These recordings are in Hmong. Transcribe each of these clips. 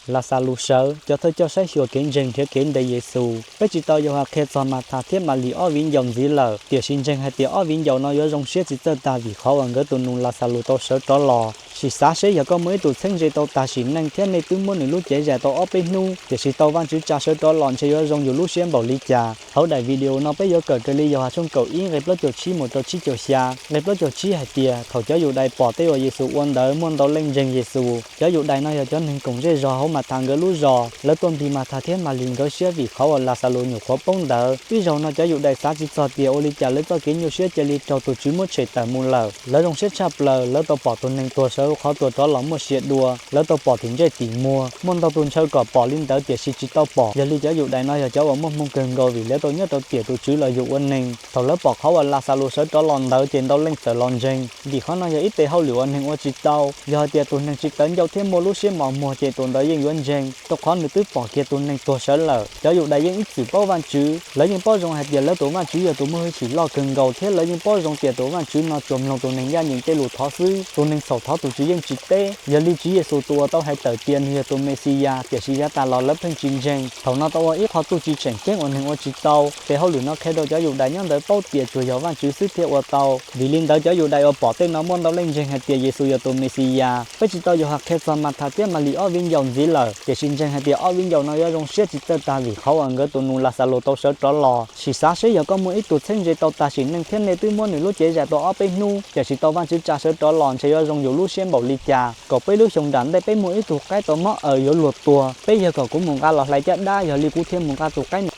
Laxalus sawv, cov thawj coj saib xyuas kev ntseeg nrhiav kev ntes Yexus. Peb tsis tau Yauhas qhia txog Mathas thiab Malis ob viv ncaus ntxiv lawm, tiam sis ntseeg hais tias ob viv ncaus no yuav zoo siab tsis txawj tag vim qhov uas nkawd tus nus Laxalus tau sawv rov los. Sim xav seb yog koj muaj ib tug txheeb ze tau tag sim neej thiab nej twb muab nws lub cev zais tau ob peb hnub, tiam sis tau Vajtswv tsa sawv rov los ntshe yuav zoo yus lub siab npaum li cas. Hauv daim video no peb yuav kawm raws li Yauhas tshooj kaum ib nqe plaub caug tsib mus rau tsib caug xya. Nqe plaub caug tsib hais tias thaum cov Yudais pom tej uas Yexus ua ntawd muaj ntau leej ntseeg Yexus. Cov Yudais no yog cov neeg koom zej zog hauv Mathas nkawd lub zos, lawv tuaj npig Mathas thiab Malis nkawd siab vim qhov uas Laxalus nyuam qhuav poob ntawd. Ib zaug no cov Yudais xav tsis txog tias ua li cas lawv txoj kev nyuaj siab cia li raug tus Tswv muab tshem tawm mus lawm. Lawv zoo siab tshaj plaws, lawv tau pom tus neeg tuag sawv hauv qhov tuag rov los muaj sia dua, lawv tau pom tim ntsej tim muag. Muaj ntau tus ntshaw kom pom li ntawd tiam sis tsis tau pom, yog li cov Yudais no yog cov uas muaj hmoo kawg nkaus vim lawv tau nyob rau tiam tus Tswv los yug ua neeg. Thaum lawv pom qhov uas Laxalus sawv rov los ntawd ces ntau leej txawm los ntseeg, vim qhov no yog ib tes hauj lwm uas neeg ua tsis tau. Yog hais tias tus neeg tsis tawv ncauj thiab muaj lub siab mos muag ces tus ntawd yeej yuav ntseeg, rau qhov nws twb pom kiag tus neeg tuag sawv lawm. Cov Yudais yeej ib txwm paub Vajtswv, lawv yeej paub zoo hais tias lawv tus Vajtswv yog tus muaj hwj chim loj kawg nkaus thiab lawv yeej paub zoo tias tus Vajtswv no tsuas mloog tus neeg ncaj ncees tej lus thov xwb, tus neeg txhaum thov tus Tswv yeej tsis teb. Yog li Tswv Yexus tus uas tau hais tawm tias nws yog tus Mexiyas tiam sis yav tas los lawv pheej tsis ntseeg, thaum no tau ua ib qho txuj ci tseem ceeb uas neeg ua tsis tau, tes hauj lwm no qhia rau cov Yudais nyob ntawd paub tias tsuas yog Vajtswv xwb thiaj ua tau. Vim li ntawd cov Yudais uas pom tej no muaj ntau leej ntseeg hais tias Yexus yog tus Mexiyas. Peb tsis tau Yauhas qhia txog Mathas thiab Malis ob viv ncaus ntxiv lawm, tiam sis ntseeg hais tias ob viv ncaus no yuav zoo siab tsis txawj tag vim qhov uas nkawd tus nus Laxalus tau sawv rov los. Sim xav seb yog koj muaj ib tug txheeb ze tau tag sim neej thiab nej twb muab nws lub cev zais tau ob peb hnub, tiam sis tau Vajtswv tsa sawv rov los ntshe yuav zoo yus lub siab npaum li cas. Kaum peb lub xyoo nram ntej peb muaj ib tug qaib tau mob aws yuav luag tuag, peb yawg kom kuv mus nqa los hlais caj dab, yog li kuv thiaj mus nqa tus qaib ntawd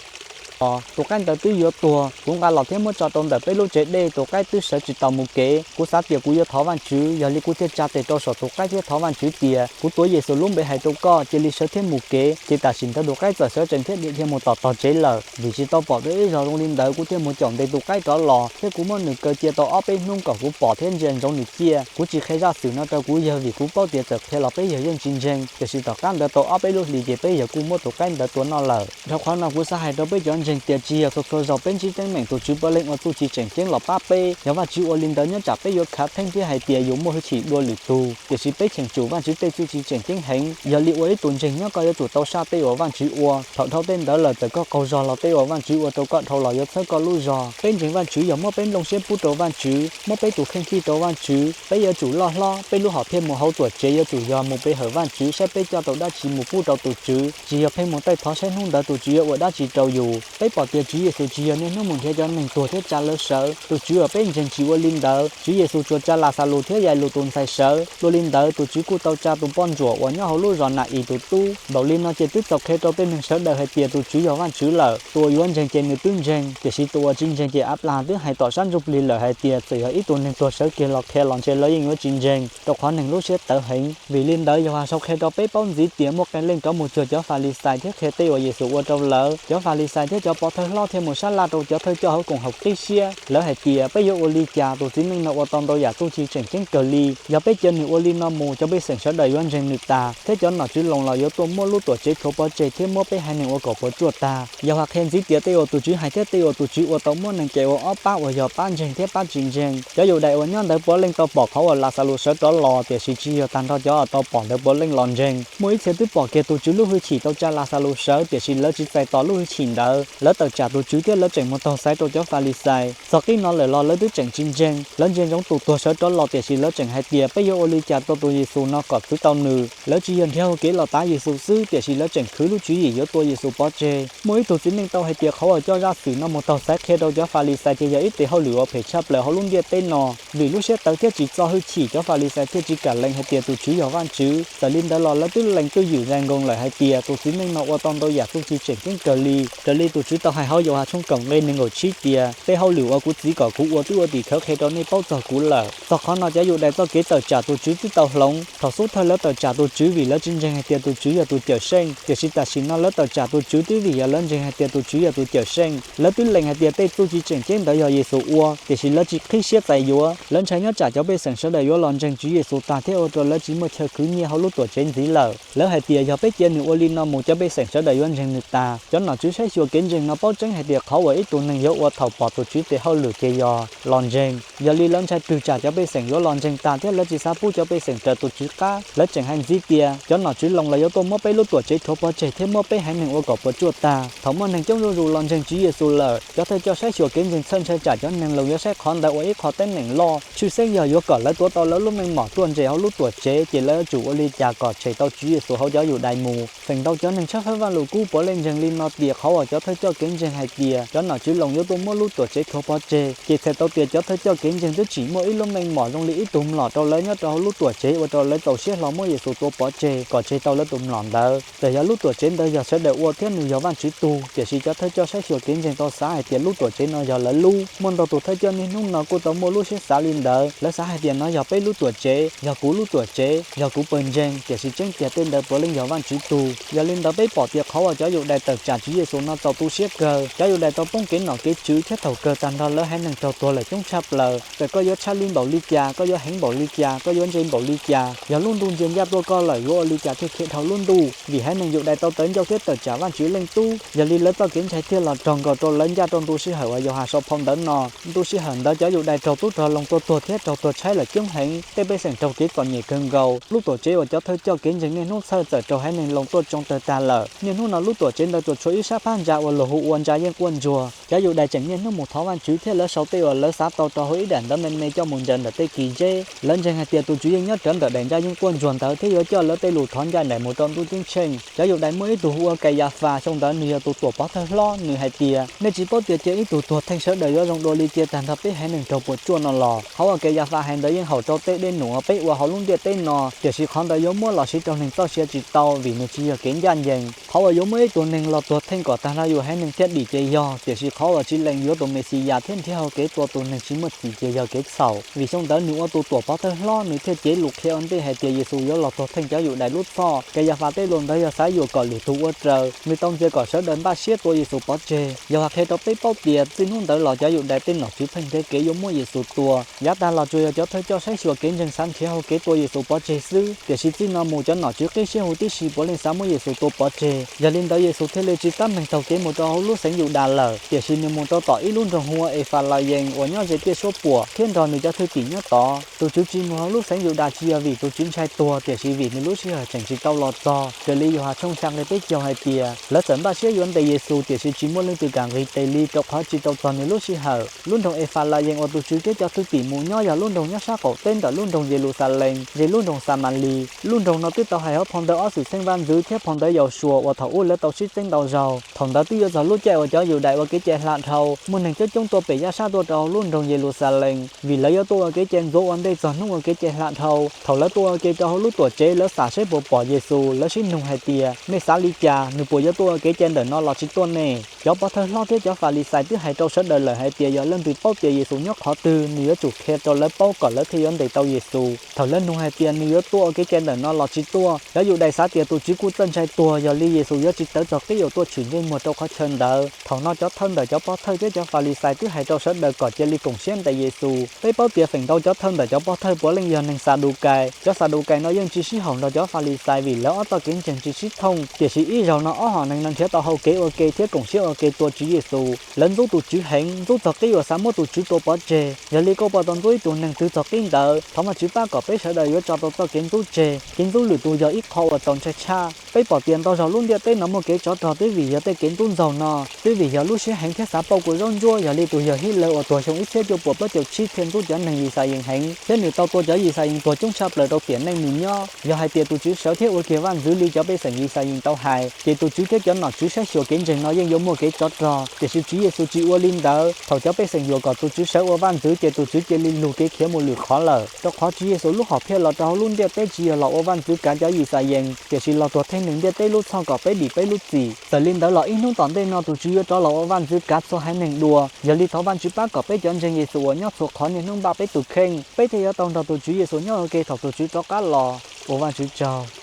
los. Tus qaib ntawd twb yuav tuag, kuv nqa los thiab muab tso rau ntawm peb lub tsev dej, tus qaib twb sawv tsis taus mus kev. Kuv xav tias kuv yuav thov Vajtswv, yog li kuv thiaj tsa tes rau saum tus qaib thiab thov Vajtswv tias, kuv tuav Yexus lub npe hais rau koj, cia li sawv thiab mus kev. Ces tam sim ntawd tus qaib txawm sawv tsees thiab dhia dhia mus tom tog tsev lawm. Vim tsis tau pom dua ib zaug zoo li ntawd, kuv thiaj mus caum ntes tus qaib rov los thiab kuv muab nws kaw cia tau ob peb hnub kom kuv pom thiab ntsia ntsoov nws ciaj. Kuv tsis qhia zaj xwm no rau kuv yawg vim kuv paub tias txawm qhia los peb yawg yeej tsis ntseeg, tiam sis tom qab ntawd tau ob peb lub hlis ces peb yawg kuj muab tus qaib ntawd tua noj lawm. Dhau qhov no kuv xav hais rau peb cov ntseeg tias tsis yog txhua txhua zaug peb ntsib teeb meem tus Tswv puav leej ua txuj ci tseem ceeb los pab peb. Yog Vajtswv ua li ntawd nyob tsam peb yuav khav theeb thiab hais tias yus muaj hwj chim dua lwm tus, tiam sis peb cheem tsum Vajtswv tej txuj ci tseem ceeb heev. Yog li ua ib tug ntseeg nyob koj yuav tsum tau saj tej uas Vajtswv ua. Thaum dhau tej ntawd lawm txawm koj qaug zog los tej uas Vajtswv ua rau koj dhau los yuav txhawb koj lub zog. Peb ntseeg Vajtswv yog muab peb nplooj siab pub rau Vajtswv, muab peb tus kheej fij rau Vajtswv. Peb yuav tsum loj hlob, peb lub hom phiaj mus hauv Tuamtsev yuav tsum yog mus pe hawm Vajtswv saib peb coj tau dab tsi mus pub rau tus Tswv, tsis yog pheej mus taij thov saib hnub ntawd tus Tswv yuav ua dab tsi rau yus. Peb pom tias Tswv Yexus tsis yog niaj hnub mus nrhiav cov neeg tuag thiab tsa lawv sawv. Tus Tswv uas peb ntseeg tsis ua li ntawd, Tswv Yexus tsuas tsa Laxalus thiab Yailus tus ntxhais sawv. Dua li ntawd, tus Tswv kuj tau tsa tus poj ntsuam uas nyob hauv lub zos Na-is tus tub. Npaum li no ces twb txaus qhia rau tej neeg sawv daws hais tias tus Tswv yog Vajtswv lawm. Tus uas yuav ntseeg ces nws twb ntseeg, tiam sis tus uas tsis ntseeg ces Anplahas twb hais tom sab ntsuj plig lawm hais tias txawm yog ib tug neeg tuag sawv kiag los qhia los ntshe lawv yeej yuav tsis ntseeg, rau qhov neeg lub siab tawv heev. Vim li ntawd, Yauhas sau qhia rau peb paub ntxiv tias muaj qee leej rov mus cuag cov Falixais thiab qhia tej uas Yexus ua rau lawv. Cov Falixais thiab cov pov thawj hlob thiaj mus sab laj rau cov thawj coj hauv koom haum qib siab. Lawv hais tias, peb yuav ua li cas? Tus txiv neej no ua tau ntau yam txuj ci tseem ceeb kawg li. Yog peb cia nws ua li no mus, cov pej xeem sawv daws yuav ntseeg nws tas, thiab cov nom tswv Loos los yuav tuaj muab lub Tuamtsev rhuav pov tseg thiab muab peb haiv neeg ua kom puas tsuaj tag. Yauhas qhia ntxiv tias tej uas tus Tswv hais thiab tej uas tus Tswv ua tau muaj neeg cem ua ob pab uas yog pab ntseeg thiab pab tsis ntseeg. Cov Yudais uas nyob ntawd puav leej tau pom qhov uas Laxalus sawv rov los, tiam sis tsis yog tag nrho cov uas tau pom ntawd puav leej los ntseeg. Muaj ib txhia twb pom kiag tus Tswv lub hwj chim tau tsa Laxalus sawv, tiam sis lawv tsis txais tos lub hwj chim ntawd. Lawv tawm tsam tus Tswv thiab lawv tseem mus taug xaiv rau cov Falixais. Txog qib no lawm los lawv twb tseem tsis ntseeg. Lawv ntsia ntsoov tus tuag sawv rov los, tiam sis lawv tseem hais tias, peb yuav ua li cas tua tus Yexus no kom txwv tau nws? Lawv tsis yog nrhiav hau kev los tav Yexus xwb, tiam sis lawv tseem khwv lub tswv yim yuav tua Yexus pov tseg. Muaj ib tug txiv neej tau hais tias qhov uas coj zaj xwm no mus taug xaiv qhia rau cov Falixais ces yog ib tes hauj lwm uas phem tshaj plaws hauv lub ntiaj teb no, vim lub siab tawv thiab tsis txo hwj chim, cov Falixais thiaj tsis kam lees hais tias tus Tswv yog Vajtswv. Txawm li ntawd los lawv twb lees twj ywm nqe nkoos lawm hais tias tus txiv neej no ua tau ntau yam txuj ci tseem ceeb kawg li. Raws li tus Tswv tau hais hauv Yauhas tshooj kaum nqe nees nkaum tsib tias, tej hauj lwm uas kuv Txiv kom kuv ua twb ua tim khawv qhia rau nej paub txog kuv lawm. Txog qhov no cov Yudais txoj kev tawm tsam tus Tswv twb tau hloov. Thaum xub thawj lawv tawm tsam tus Tswv vim lawv tsis ntseeg hais tias tus Tswv yog tus Cawmseej, tiam sis tam sim no lawv tawm tsam tus Tswv twb vim yog lawv ntseeg hais tias tus Tswv yog tus Cawmseej. Lawv twb lees hais tias tej txuj ci tseem ceeb ntawd yog Yexus ua, tiam sis lawv tsis qhib siab txais yuav. Lawv ntshai nyob tsam cov pej xeem sawv daws yuav los ntseeg Tswv Yexus tag thiab ua rau lawv tsis muaj chaw khwv nyiaj hauv lub Tuamtsev ntxiv lawm. Lawv hais tias yog peb cia nws ua li no mus cov pej xeem sawv daws yuav ntseeg nws tag. Cov nom tswv saib xyuas kev Ntseeg no paub tseeb hais tias qhov uas ib tug neeg yuav ua thaum pom tus Tswv tes hauj lwm ces yog los ntseeg. Yog li lawv ntshai rwg tsam cov pej xeem yuav los ntseeg tag thiab lawv tsis xav pub cov pej xeem raws tus Tswv qab. Lawv tseem hais ntxiv tias cov nom tswv Loos los yuav tuaj muab peb lub tuam tsev rhuav pov tseg thiab muab peb haiv neeg ua kom puas tsuaj tag. Thaum muaj neeg coob zuj zus los ntseeg Tswv Yexus lawm, cov thawj coj saib xyuas kev ntseeg txhawj ntshai tsam cov neeg Loos yuav saib qhov ntawd ua ib qho teeb meem loj, tshwj xeeb yog yuav kom lawv tuav tau lawv lub meej mom tuaj ntses hauv lub tuam tsev, ces lawv yuav tsum ua li cas kom tshem tau Tswv Yexus hauv cov Yudais mus. Feem ntau cov neeg tshawb fawb Vajluskub puav leej ntseeg li no tias qhov uas cov thawj coj kev ntseeg hais tias cov nom tswv Loos yuav tuaj muab lub tuam tsev rhuav pov tseg, ces txhais tau tias cov thawj coj kev ntseeg twb tsim muaj ib lub meej mom zoo li ib tug mlom rau lawv nyob rau hauv lub tuam tsev ua rau lawv txaus siab hlo muab Yexus tua pov tseg kom tshem tau lawv tus mlom ntawd. Txawm yog lub tuam tsev ntawd yog sawv daws ua thiab nws yog Vajtswv tug, tiam sis cov thawj coj saib xyuas kev ntseeg tau xav hais tias lub tuam tsev no yog lawv lub. Muaj ntau tus thawj coj niaj hnub no kuj tau muaj lub siab xav li ntawd, lawv xav hais tias no yog peb lub tuam tsev, yog kuv lub tuam tsev, yog kuv pawg ntseeg, tiam sis tseeb tiag tej ntawd puav leej yog Vajtswv tug. Yog li ntawd peb pom tias qhov uas cov Yudais tawm tsam Tswv Yexus no txaus tu siab kawg. Cov Yudais tau poob kev nom kev tswv thiab thaum kawg tag nrho lawv haiv neeg raug tuag lawm coob tshaj plaws. Txawm koj yuav tshaj li npaum li cas, koj yuav heev npaum li cas, koj yuav ntse npaum li cas, yog lub ntuj ntsia ncaj tuaj koj lawm yuav ua li cas thiaj khiav dhau lub ntuj? Vim haiv neeg Yudais tau tawv ncauj thiab tawm tsam Vajtswv leej Tub, yog li lawv txoj kev ntshai thiaj los raug nkaus rau lawv ncaj rau ntu sij hawm uas Yauhas sau phau ntawv no. Ntu sij hawm ntawd cov Yudais raug tub rog Loos tua tuag thiab raug tuag tshaib lawm coob heev, tej pej xeem raug kev txom nyem kawg nkaus. Lub tuam tsev uas cov thawj coj kev ntseeg niaj hnub txhawj txawm raug haiv neeg Loos tuaj tsoo tawg tag lawm. Niaj hnub no lub tuam tsev ntawd tsuas tshuav ib sab phab ntsa uas luag hu ua ntsa yeej quaj ntsuag. Cov Yudais tseem niaj hnub mus thov Vajtswv thiab lawv sau tej uas lawv xav tau rau hauv ib daim ntawv me me coj mus ntsaws ntawm tej kis zeb. Lawv ntseeg hais tias tus Tswv yeej nyob rawv ntawm daim ntsa yeej quaj ntsuag ntawd thiab yuav coj lawv tej lus thov ncaj nraim mus rau ntuj ceeb tsheej. Cov Yudais muaj ib tug hu ua Kaiyafas, xyoo ntawd nws yog tus tuam pov thawj hlob, nws hais tias, nej tsis paub tias cia ib tug tuag theej sawv daws yuav zoo dua li cia tag nrho peb haiv neeg raug puas tsuaj no los? Qhov uas Kaiyafas hais ntawd yeej haum rau tej dej num uas peb ua hauv lub ntiaj teb no, tiam sis qhov ntawd yuav muab los siv rau neeg txoj sia tsis tau vim nws tsis yog kev ncaj ncees. Qhov uas yuav muab ib tug neeg los tuag theej kom tag nrho yus haiv neeg thiaj dim ces yog, tiam sis qhov uas tsis lees yuav tus Mexiyas thiab nrhiav hau kev tua tus neeg tsis muaj txim ces yog kev txhaum. Vim xyoo ntawd nws ua tus tuam pov thawj hlob, nws thiaj cev lus qhia ua ntej hais tias Yexus yuav los tuag theej cov Yudais lub txhoj. Kaiyafas tej lus ntawd yog xav yuam kom lwm tus ua raws, nws tau ntxias kom sawv daws npaj siab tua Yexus pov tseg. Yauhas qhia rau peb paub tias txij hnub ntawd los cov Yudais tej nom tswv pheej nrhiav kev yuav muab Yexus tua. Yav tag los tsuas yog cov thawj coj saib xyuas kev ntseeg xav nrhiav hau kev tua Yexus pov tseg xwb, tiam sis txij no mus cov nom tswv qib siab huv tib si puav leej xav muab Yexus tua pov tseg. Yog li ntawd Yexus thiaj li tsis tab meeg taug kev mus rau hauv lub xeev Yudas lawm, tiam sis nws mus rau tom ib lub nroog hu ua Efalayees uas nyob ze tiaj suab puam thiab nrog nws cov thwj tim nyob tod. Tus Tswv tsis mus hauv lub xeev Yudas tsis yog vim tus Tswv ntshai tuag, tiam sis vim nws lub sij hawm tseem tsis tau los txog. Raws li Yauhas tshooj xya nqe peb caug hais tias, lawv txawm npaj siab yuav ntes Yexus, tiam sis tsis muaj leej twg kam nqis tes li rau qhov tsis tau txog nws lub sij hawm. Lub nroog Efalayees uas tus Tswv thiab cov thwj tim mus nyob yog lub nroog nyob sab qaum teb ntawm lub nroog Yeluxalees, ze lub nroog Xamalis. Lub nroog no twb tau hais hauv phau ntawv Ob Xwmtxheej Vaj ntxwv thiab phau ntawv Yausuas uas thaum ub lawv tau sib txeeb ntau zaug. Thaum ntawd twb yuav txog lub caij uas cov Yudais ua kev cai hla dhau, muaj neeg coob coob tuaj pem yaj sab tuaj rau hauv lub nroog Yeluxalees, vim lawv yuav tuaj ua kev cai ntxuav ua ntej txog hnub ua kev cai hla dhau. Thaum lawv tuaj ua ke rau hauv lub tuam tsev, lawv xam seb puas pom Yexus, lawv sib nug hais tias, nej xav li cas? Nws puas yuav tuaj ua kev cai ntawm no los tsis tuaj ne? Cov pov thawj hlob thiab cov Falixais twb hais rau sawv daws lawm hais tias yog leej twg paub tias Yexus nyob qhov twg, nws yuav tsum qhia rau lawv paub kom lawv thiaj yuav ntes tau Yexus. Thaum lawv nug hais tias nws yuav tuaj ua kev cai ntawm no los tsis tuaj, cov Yudais xav tias tus Tswv kuj txawj ntshai tuag, yog li Yexus yuav tsis tawv txog qib uas tuaj tshwm ntsej muag rau qhov chaw ntawd. Thaum no cov thawj ntawm cov pov thawj thiab cov Falixais twb hais rau sawv daws kom cia li koom siab ntes Yexus. Peb paub tias feem ntau cov thawj ntawm cov pov thawj puav leej yog neeg Xadukais. Cov Xadukais no yeej tsis sib haum nrog cov Falixais vim lawv ob txoj kev ntseeg tsis sib thooj. Tiam sis ib zaug no ob hom neeg no nrhiav tau hau kev ua ke thiab koom siab ua ke tua Tswv Yexus. Lawv ntxub tus Tswv heev, ntxub txog qib uas xav muab tus Tswv tua pov tseg. Yog li koj puas tau ntxub ib tug neeg twg txog qib ntawd? Thov Vajtswv pab kom peb sawv daws yuav tso tau txoj kev ntxub tseg. Kev ntxub lwm tus yog ib qho uas txaus ntshai tshaj. Peb pom tias ntau zaug lub ntiaj teb no muaj kev tsov rog twb vim yog tej kev ntxub ntxaug no, twb vim yog lub siab heev thiab xav pauj kua zaub ntsuab. Yog li tus yawg Hitler uas tuag xyoo ib txhiab cuaj puas plaub caug tsib thiaj ntxub cov neeg Yixalayees heev, thiab nws tau tua cov Yixalayees tuag coob tshaj plaws rau tiam neej nws nyob. Yog hais tias tus Tswv sawv thiab ua kiag vaj ntxwv li cov pej xeem Yixalayees tau hais, ces tus Tswv thiab cov nom tswv saib xyuas kev ntseeg no yeej yuav muaj kev tsov rog. Tiam sis Tswv Yexus tsis ua li ntawd. Thaum cov pej xeem yuam kom tus Tswv sawv ua vaj ntxwv, ces tus Tswv cia li lug kev khiav mus lwm qhov lawm. Rau qhov Tswv Yexus lub hom phiaj los rau hauv lub ntiaj teb tsis yog los ua vaj ntxwv kav cov Yixalayees, tiam sis los tuag theej neeg ntiaj teb lub txhoj kom peb dim peb lub txim. Txawm li ntawd los ib hnub tom ntej no tus Tswv yuav rov los ua vaj ntxwv kav txhua haiv neeg dua. Yog li thov Vajtswv pab kom peb cov ntseeg Yexus uas nyob txhua qhov niaj hnub npaj peb tus kheej, peb thiaj yuav tau nrog tus Tswv Yexus nyob ua ke thaum tus Tswv rov qab los. Ua Vajtswv tsaug.